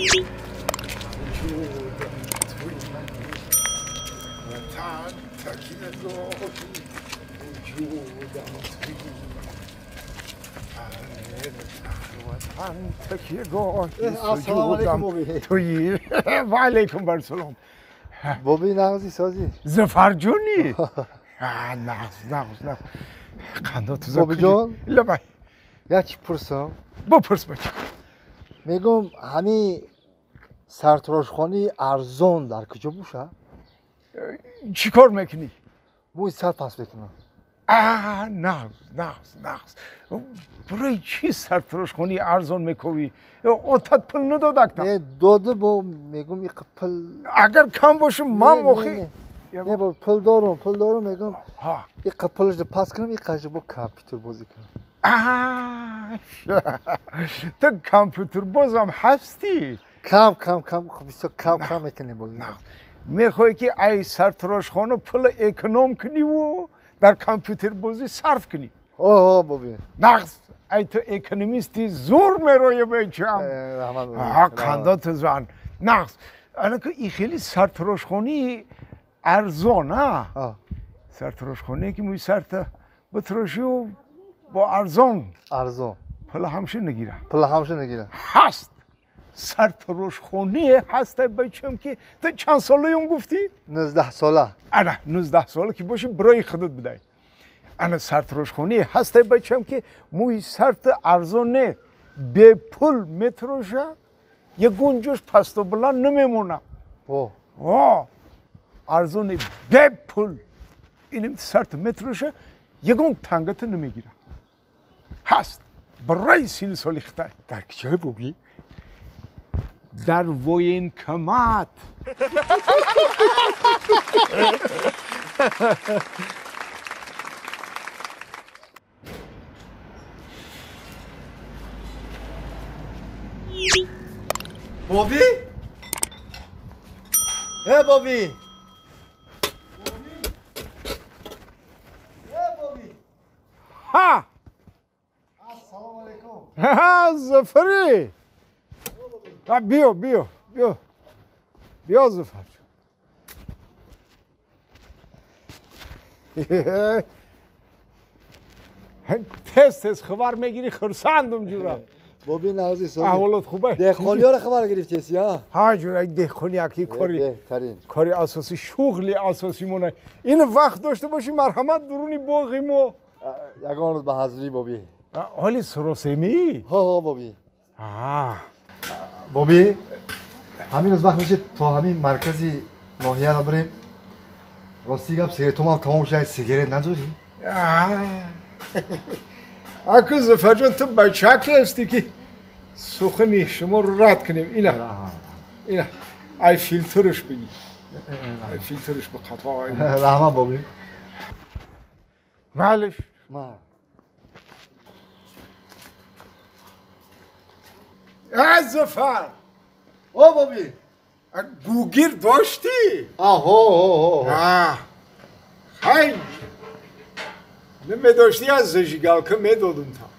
وطن تکیه گاهی وجودم تویی وطن تکیه گاهی سجودم تویی. و علیکم بر سلام. بابی نغزی سازی زفر جونی. نغز نغز نغز قندات بابی جان لبای یک پرسم بپرس بچه. میگم همین سرتراشخانه ارزان در کجا باشه؟ چی کار میکنی؟ موی سر پس بکنم. نغز نغز نغز. برای چی سرتراشخانه ارزان میکوی؟ اتت پول ندادک نه داده با میگم یک پول اگر کم باشه من مخی نه با پول دارم پول دارم میگم یک پولش پس کنم یک قش با کامپیوتر بازی کنم. تو کامپیوتر بازم هستی؟ کم کم کم خب کم کم میکنیم بازی. میخوای که ای سرتراشخانه پول اکنوم کنی و در کامپیوتر بازی صرف کنی. اوه بابی نغز. ای تو اکنومیستی زور میروی بچم. رحمت قندات زن نغز. الان که این خیلی سرتراشخانه ارزان سرتراشخانه که موی سرت بتراشی و با ارزان ارزان پول همشه نگیره. پول همشه نگیره هست سرتراشخانه هست بچم که تو چند ساله اون گفتی؟ 19 ساله. آره 19 ساله که باشی برای خودت بدای. انا سرتراشخانه هست بچم که موی سرت ارزان به پول میتروشه یه گنجش پست و بلند نمیمونه. اوه ارزان به پول اینم سرت میتروشه یه گنج تنگت نمیگیره. هست برای سین سالی خطای. در کجای بوبی؟ در военкомат. بابی؟ ای بابی؟ ها السلام علیکم. ها زفری بیا بیا بیا بیا زفر. تز تز خبر میگیری خرسندم جورا. بابی نغزی سازی احوالت خوبه؟ دهقانی ها رو خبر گرفتی ها؟ ها جورا دهقانی یکی کاری کاری اساسی شغلی اساسی مونه. این وقت داشته باشی مرحمت درونی باغی ما. یگان روز به حضوری بابی. حالی سراسمی؟ ها ها بابی. بابی همین روز وقت میشه تا همین مرکزی ناحیه را بریم. راستی گپ سیگارت هم تمام شد. سیگارت نداری؟ اکو زفر جان تو بچه هستی که سخنی شما رو رد کنیم. اینه اینه ای فیلترش بگی. ای فیلترش به قطعه. رحمت بابی. معلش ما از زفر. او بابی گوگیر داشتی؟ آهو آه خیلی نمیداشتی از زژیگالکه میدادم تا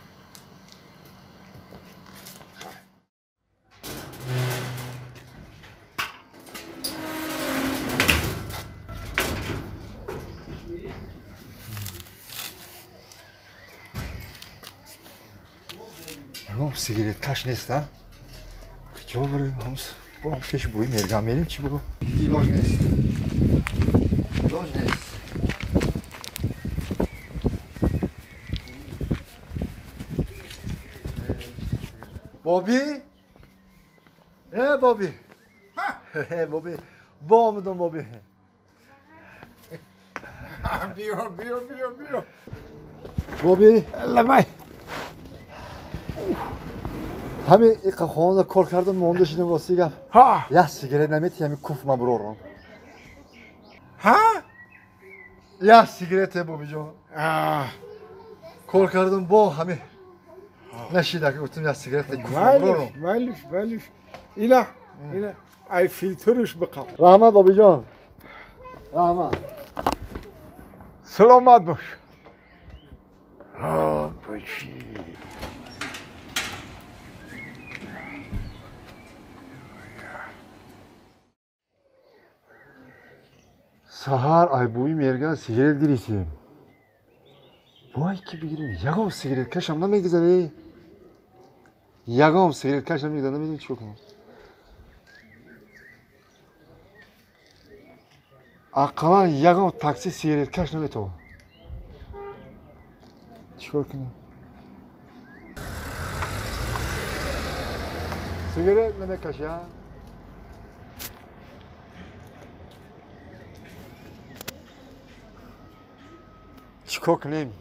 سیگارت کش نیست ها؟ کجا بریم همس؟ با پیش بوی مرگم میریم چی بگو؟ لاج نیست. لاج نیست. بابی؟ ای بابی. ای بابی. با آمدم بابی. بیا بیا بیا بیا. بابی؟ لبای. همین ایقا خانه کار کردم مونده شدیم راستی گپ. ها. یه سیگارت نمیتی همین کف من برارم. ها؟ یه سیگارت بابی جان. کار کردم با همین نشیده که گفتم یه سیگارت کف من برارم. معلش معلش اینا اینا ای فیلترش بقا. رحمت بابی جان. رحمت. سلامت باش. آه باشی. Саҳар айбӯи мерган сигарет гирифтем. Вой ки бигирем, ягон сигарет кашам намегузаре. Ягон сигарет кашам намегузаре, намедонам чӣ кунам. Ақаллан ягон такси сигарет каш наметавонам. Чикор кунам? Сигарет намекашам. Чикор кунем?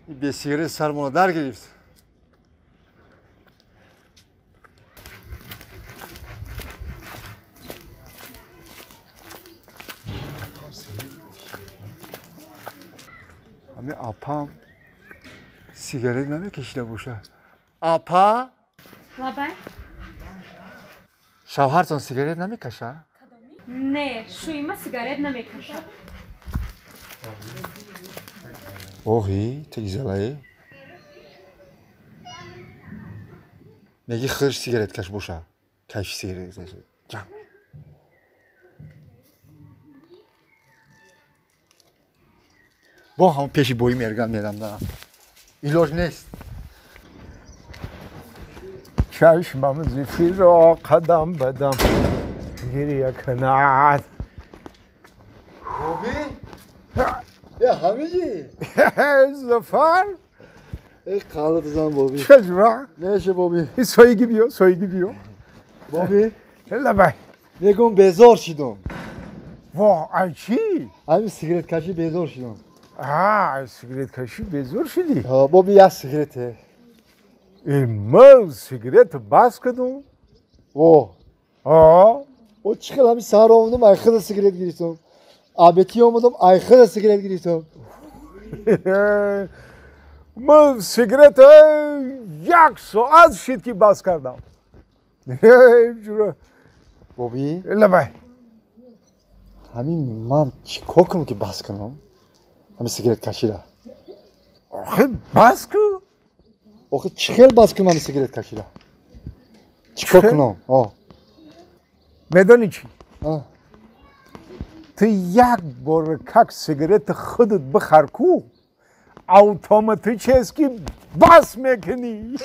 Бе сигарет сармона дар гирифт. Ҳами апам сигарет намекашида бошад. Апа? Лабай? Шавҳартон сигарет намекашад? Не, шӯима сигарет намекашад. Оҳи, тегизалае. Меги худаш сигареткаш боша. Кайфи сигарет. Ҷам. Бо ҳам пеши бои мерган мерам да. Илоҷ нест. Чашмам зи фироқ қадам бадам гиря кунад. Боби? Я ҳамиҷи? Зафар? Эй қалат зан боби. Чаҷра? Неше боби. Соиги биё, соиги биё. Боби? Лабай. Мегум безор шидам. Во, ай чӣ? Ҳамин сигареткашӣ безор шидам. А, сигареткашӣ безор шидӣ? Ҳа, боби як сигарете. Ман сигарет бас кардам. Во. А? О чӣ хел ҳамин саҳар омадам, ай худа сигарет гирифтам. Абетӣ омадам, ай худа сигарет гирифтам. Ман сигарет як соат шид ки бас кардам. Боби? Лабай. Ҳамин ман чӣ кор кунам ки бас кунам? Ҳамин сигареткаширо. Охи бас кун. Охи чӣ хел бас кунам ҳамин сигареткаширо? Чӣ кор кунам? Медонӣ чӣ? Ту як бор как сигарет худат бихар ку, автоматически бас мекунӣ.